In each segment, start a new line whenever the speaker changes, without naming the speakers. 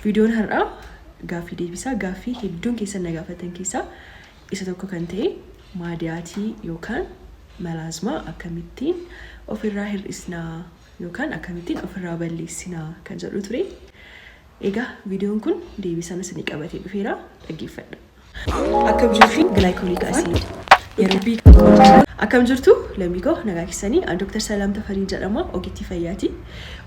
Viidiyoon har'aa gaaffii deebisaa gaaffii hedduun keessan na gaafatan keessaa isa tokko kan ta'e maadiyaatii yookaan melasma akkamittiin ofirraa hir'isnaa yookaan akkamittiin ofirraa balleessinaa kan jedhu ture. Egaa viidiyoon kun deebii sana isinii qabatee dhufeera, dhaggeeffadha. Akkam jirtu glycolic acid yeroo Akkam jirtu lammii koo, nagaa keessanii? Ani Dr. Salaam Tafariin jedhama, ogeettii fayyaati.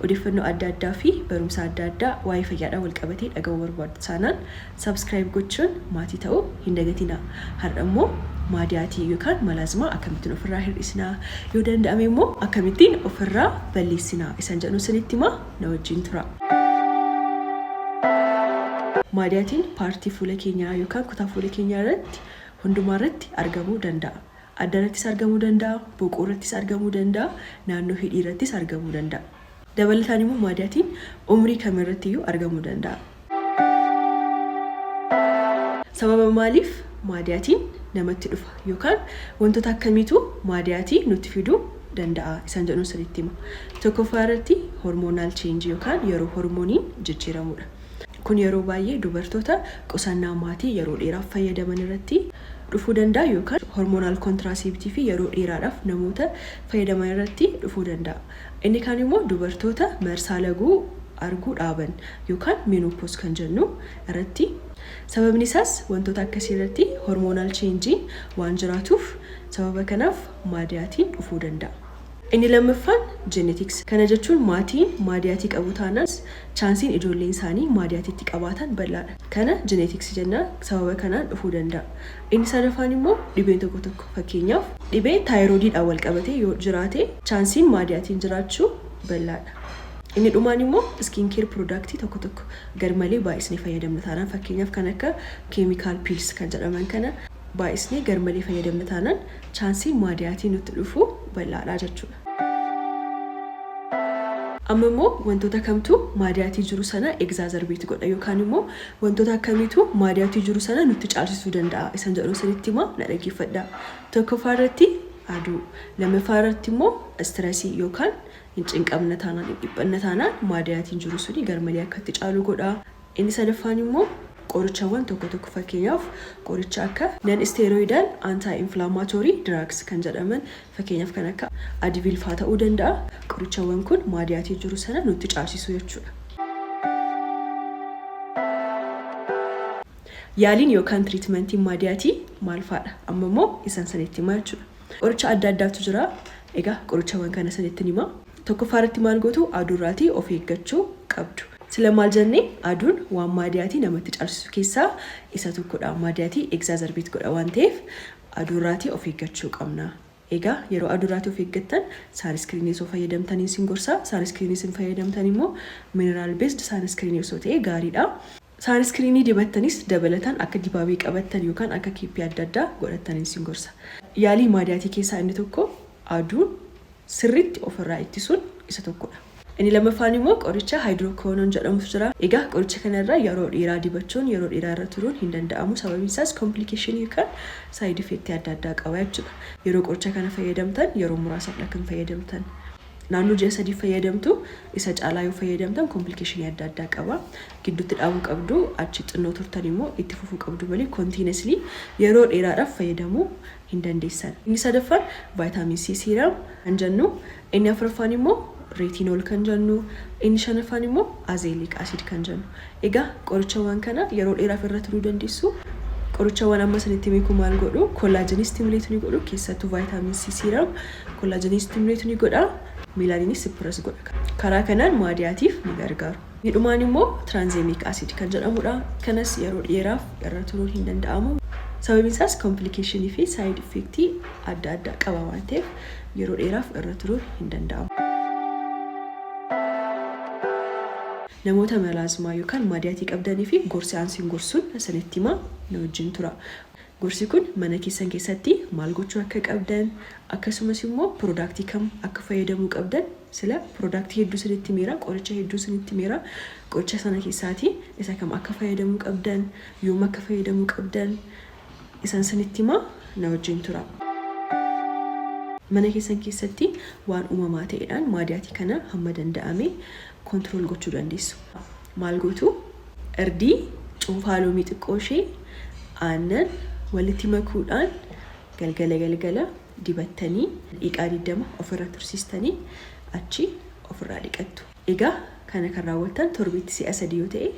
Odeeffannoo adda addaa fi barumsa adda addaa waa'ee fayyaadhaan wal qabatee dhaga'uu barbaaddu taanaan subscribe gochuun maatii ta'uu hin dagatinaa. Har'a immoo maadiyaatii yookaan melasma akkamittiin ofirraa hir'isnaa, yoo danda'ame immoo akkamittiin ofirraa balleessinaa isan jedhu isinitti himaa, na wajjin tura. Maadiyaatiin paartii fuula keenyaa yookaan kutaa fuula keenyaa irratti hundumaa irratti argamuu danda'a. Adda irrattis argamuu danda'a, boquu irrattis argamuu danda'a, naannoo hidhii irrattis argamuu danda'a. Dabalataan immoo maadiyaatiin umrii kamirratti iyyuu argamuu danda'a. Sababa maaliif maadiyaatiin namatti dhufa yookaan wantoota akkamiitu maadiyaatii nutti fiduu danda'a isaan jedhuun sirriitti hima. Tokkoffaa irratti hormonal change yookaan yeroo hormooniin jijjiiramudha. Kun yeroo baay'ee dubartoota qusannaa maatii yeroo dheeraaf fayyadaman irratti dhufuu danda'a yookaan hormonal contraceptive yeroo dheeraadhaaf namoota fayyadaman irratti dhufuu danda'a. Inni kaan immoo dubartoota marsaa laguu arguu dhaaban yookaan menopause kan jennu irratti. Sababni isaas wantoota akkasii irratti hormonal change'n waan jiraatuuf sababa kanaaf maadiyaatiin dhufuu danda'a. Inni lammaffaan genetics. Kana jechuun maatiin maadiyaatii qabu taanaan chaansiin ijoolleen isaanii maadiyaatiitti qabaatan bal'aadha. Kana genetics jenna, sababa kanaan dhufuu danda'a. Inni sadaffaan immoo dhibeen tokko tokko, fakkeenyaaf dhibee taayiroodiidhaan wal qabatee yoo jiraate, chaansiin maadiyaatiin jiraachuu bal'aadha. Inni dhumaan immoo skin care product tokko tokko garmalee baay'isnee fayyadamna taanaan, fakkeenyaaf kan akka chemical peels kan jedhaman kana baay'isnee garmalee fayyadamna taanaan, chaansiin maadiyaatii nutti dhufu bal'aadha jechuudha. Amma immoo wantoota kamtu maadiyaatii jiru sana exacerbate godha yookaan immoo wantoota akkamiitu maadiyaatii jiru sana nutti caalchisuu danda'a isan jedhu isinitti himaa, na dhaggeeffadhaa. Tokkoffaa irratti aduu, lammaffaa irratti immoo stressii yookaan hin cinqamna taanaan, hin dhiphanna taanaan maadiyaatiin jiru suni garmalee akka itti caalu godha. Inni sadaffaan immoo qorichawwan tokko tokko, fakkeenyaaf qoricha akka non steroidal anti inflammatory drugs kan jedhaman, fakkeenyaaf kan akka Advil faa ta'uu danda'a. Qorichawwan kun maadiyaatii jiru sana nutti caalchisu jechuudha. Yaaliin yookaan treatmentiin maadiyaatii maal faadha? Amma immoo isaan sanitti himaa jechuudha. Qoricha adda addaatu jira. Egaa qorichawwan kana sanitti himaa. Tokkoffaa irratti maal gootu? Aduurraatii of eeggachuu qabdu. Sila maal jennee? Aduun waan maadiyaatii namatti caalchisu keessaa isa tokkodha. Maadiyaatii exacerbate godha waan ta'eef aduurraatii of eeggachuu qabna. Egaa yeroo aduurraatii of eeggattan sunscreenii osoo fayyadamtanii isin gorsa. Sunscreenii isin fayyadamtan immoo mineral based sunscreenii osoo ta'e gaariidha. Sunscreenii dibattanis dabalataan akka dibaabee qabattan yookaan akka keeppii adda addaa godhattanii isin gorsa. Yaalii maadiyaatii keessaa inni tokko aduun sirriitti ofirraa ittisuun isa tokkodha. Inni lammaffaan immoo qoricha hydroquinone jedhamutu jira. Egaa qoricha kanarra yeroo dheeraa dibachuun, yeroo dheeraa irra turuun hin danda'amu. Sababiin isaas complication yookaan side effect adda addaa qaba jechuudha. Yeroo qoricha kana fayyadamtan yeroo muraasaaf kan fayyadamtan. Naannoo ji'a 3 fayyadamtu, isa caalaa yoo fayyadamtan complication adda addaa qaba. Gidduutti dhaabuu qabdu, achi xinnoo turtan immoo itti fufuu qabdu malee continuously yeroo dheeraadhaaf fayyadamuu hin dandeessan. Inni sadaffaan vitamin C serum kan jennu, inni afuraffaan immoo retinol kan jennu, inni shanaffaan immoo azelaic acid kan jennu. Egaa qorichawwan kana yeroo dheeraaf irra turuu dandeessu. Qorichawwan amma isinitti hime kun maal godhu? Collagen stimulate ni godhu, keessattuu vitamin C serum collagen stimulate ni godha, melaninis suppress godha. Karaa kanaan maadiyaatiif ni gargaaru. Inni dhumaan immoo tranexamic acid kan jedhamudha. Kanas yeroo dheeraaf irra turuun hin danda'amu. Sababiin isaas complication fi side effect adda addaa qaba waan ta'eef yeroo dheeraaf irra turuun hin danda'amu. Namoota melasma yookaan maadiyaatii qabdanii fi gorsi aansiin gorsuun isinitti himaa, na wajjin tura. Gorsi kun mana keessan keessatti maal gochuu akka qabdan, akkasumas immoo productii kam akka fayyadamuu qabdan, sila productii hedduu isinitti himeera, qoricha hedduu isinitti himeera. Qoricha sana keessaatii isa kam akka fayyadamuu qabdan, yoom akka fayyadamuu qabdan isaan isinitti himaa, na wajjin tura. Mana keessan keessatti waan uumamaa ta'eedhaan maadiyaatii kana hamma danda'ame control gochuu dandeessu. Maal gootu? Irdii, cuunfaa loomii xiqqoo ishee, aannan walitti makuudhaan galgala galgala dibattanii daqiiqaa 20 ofirra tursiistanii achi ofirraa dhiqattu. Egaa kana kan raawwattan torbeetti si'a 3 yoo ta'e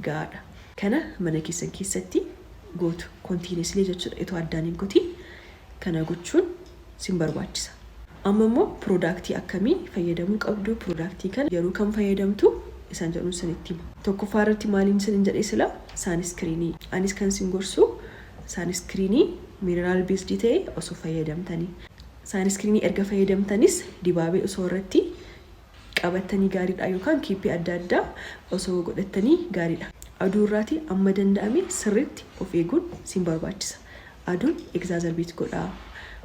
ga'aadha. Kana mana keessan keessatti gootu continuously jechuudha itoo addaan hin kutiin kana gochuun sin barbaachisa. Amma immoo product akkamii fayyadamuu qabdu, product kana yeroo kam fayyadamtu isaan jedhuun sinitti hima. Tokkoffaa irratti maaliin sinin jedhee sila sunscreenii. Anis kan sin gorsu sunscreenii mineral based ta'e osoo fayyadamtanii. Sunscreenii erga fayyadamtanis dibaabee osoo irratti qabattanii gaariidha yookaan capii adda addaa osoo godhattanii gaariidha. Aduu irraatii amma danda'ame sirriitti of eeguun sin barbaachisa. Aduun exacerbate godha.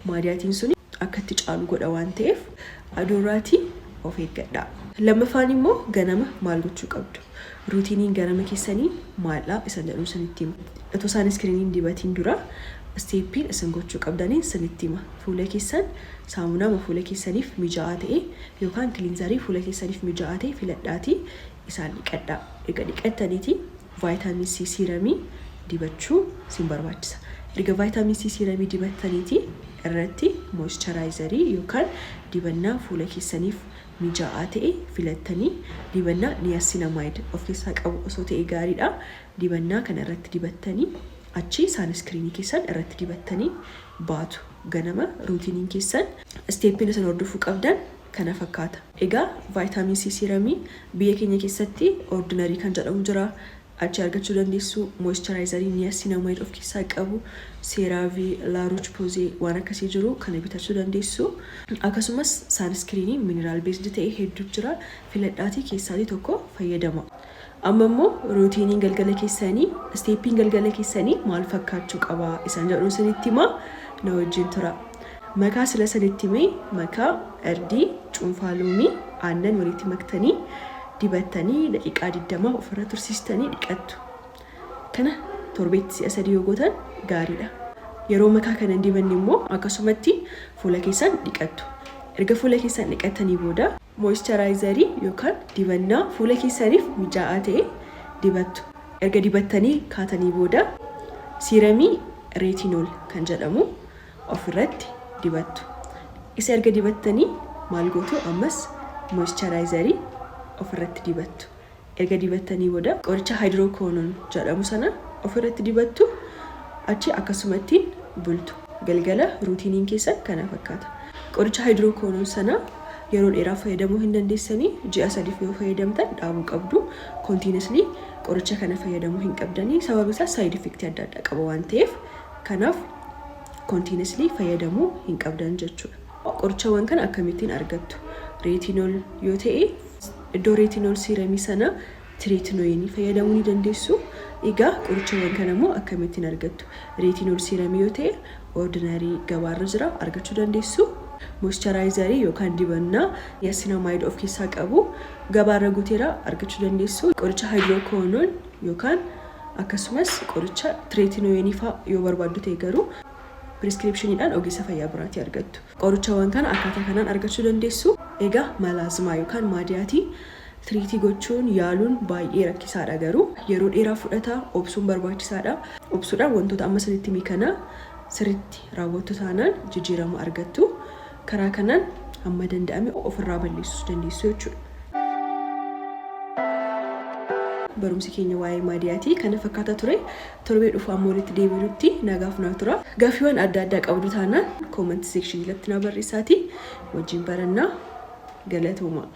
Maadiyaatiin suni akka itti caalu godha waan ta'eef aduu irraatii of eeggadhaa. Lammaffaan immoo ganama maal gochuu qabdu? Routineiin ganama keessanii maaldha isan jedhu sinitti hima. Otoo sunscreeniin dibatiin dura stepiin isin gochuu qabdaniin sinitti hima. Fuula keessan saamunaa fuula keessaniif mijaa'aa ta'e yookaan cleanserii fuula keessaniif mijaa'aa ta'e filadhaatii isaan dhiqadhaa. Erga dhiqattaniiti vitamin C serumii dibachuu sin barbaachisa. Erga vitamin C serumii dibattaniiti irratti moisturizerii yookaan dibannaa fuula keessaniif mijaa'aa ta'e filattanii dibannaa niacinamide of keessaa qabu osoo ta'e gaariidha. Dibannaa kana irratti dibattanii achi sunscreenii keessan irratti dibattanii baatu. Ganama routineiin keessan stepiin isin hordofuu qabdan kana fakkaata. Egaa vitamin C serumii biyya keenya keessatti Ordinary kan jedhamu jira. Achi argachuu dandeessu. Moisturizerii niacinamide of keessaa qabu CeraVe, La Roche-Posay waan akkasii jiru kana bitachuu dandeessu. Akkasumas sunscreenii mineral based ta'e hedduu jira. Filadhaatii keessaatii tokko fayyadama. Amma immoo routineiin galgala keessanii, stepiin galgala keessanii maal fakkaachuu qaba isaan jedhuun sinitti himaa, na wajjin tura. Makaa sila sanitti himee, makaa irdii, cuunfaa loomii, aannan walitti maktanii dibattanii daqiiqaa 20 ofirra tursiistanii dhiqattu. Kana torbeetti si'a 3 yoo gootan gaariidha. Yeroo makaa kana hin dibanne immoo akkasumatti fuula keessan dhiqattu. Erga fuula keessan dhiqattanii booda moisturizerii yookaan dibannaa fuula keessaniif mijaa'aa ta'e dibattu. Erga dibattanii kaatanii booda serumii retinol kan jedhamu ofirratti dibattu. Isa erga dibattanii maal gootu? Ammas moisturizerii ofirratti dibattu. Erga dibattanii booda qoricha hydroquinone jedhamu sana ofirratti dibattu, achi akkasumattiin bultu. Galgala routineiin keessan kana fakkaata. Qoricha hydroquinone sana yeroo dheeraa fayyadamuu hin dandeessanii, ji'a 3f yoo fayyadamtan dhaabuu qabdu. Continuously qoricha kana fayyadamuu hin qabdanii, sababni isaa side effectii adda addaa qaba waan ta'eef, kanaaf continuously fayyadamuu hin qabdan jechuudha. Qorichawwan kana akkamittiin argattu? Retinol yoo ta'e iddoo retinol serumii sana tretinoinii fayyadamuu ni dandeessu. Egaa qorichawwan kana immoo akkamittiin argattu? Retinol serumii yoo ta'e Ordinary gabaarra jira, argachuu dandeessu. Moisturizerii yookaan dibannaa niacinamide of keessaa qabu gabaarra guuteera, argachuu dandeessu. Qoricha hydroquinone yookaan akkasumas qoricha tretinoinii fa'aa yoo barbaaddu ta'e garuu prescriptioniidhaan ogeessa fayyaa biraatii argattu. Qorichawwan kana akkaataa kanaan argachuu dandeessu. Egaa melasma yookaan maadiyaatii treatii gochuun yaaluun baay'ee rakkisaadha, garuu yeroo dheeraa fudhata, obsuun barbaachisaadha. Obsuudhaan wantoota amma sanitti hime kana sirriitti raawwattu taanaan jijjiirama argattu. Karaa kanaan hamma danda'ame ofirraa balleessuu dandeessu jechuudha. Barumsi keenya waa'ee maadiyaatii kana fakkaata ture. Torbee dhufu amma walitti deebinutti nagaaf naa tura. Gaaffiiwwan adda addaa qabdu taanaan comment sectionii irratti na barreessaatii wajjin barannaa. Galatooma.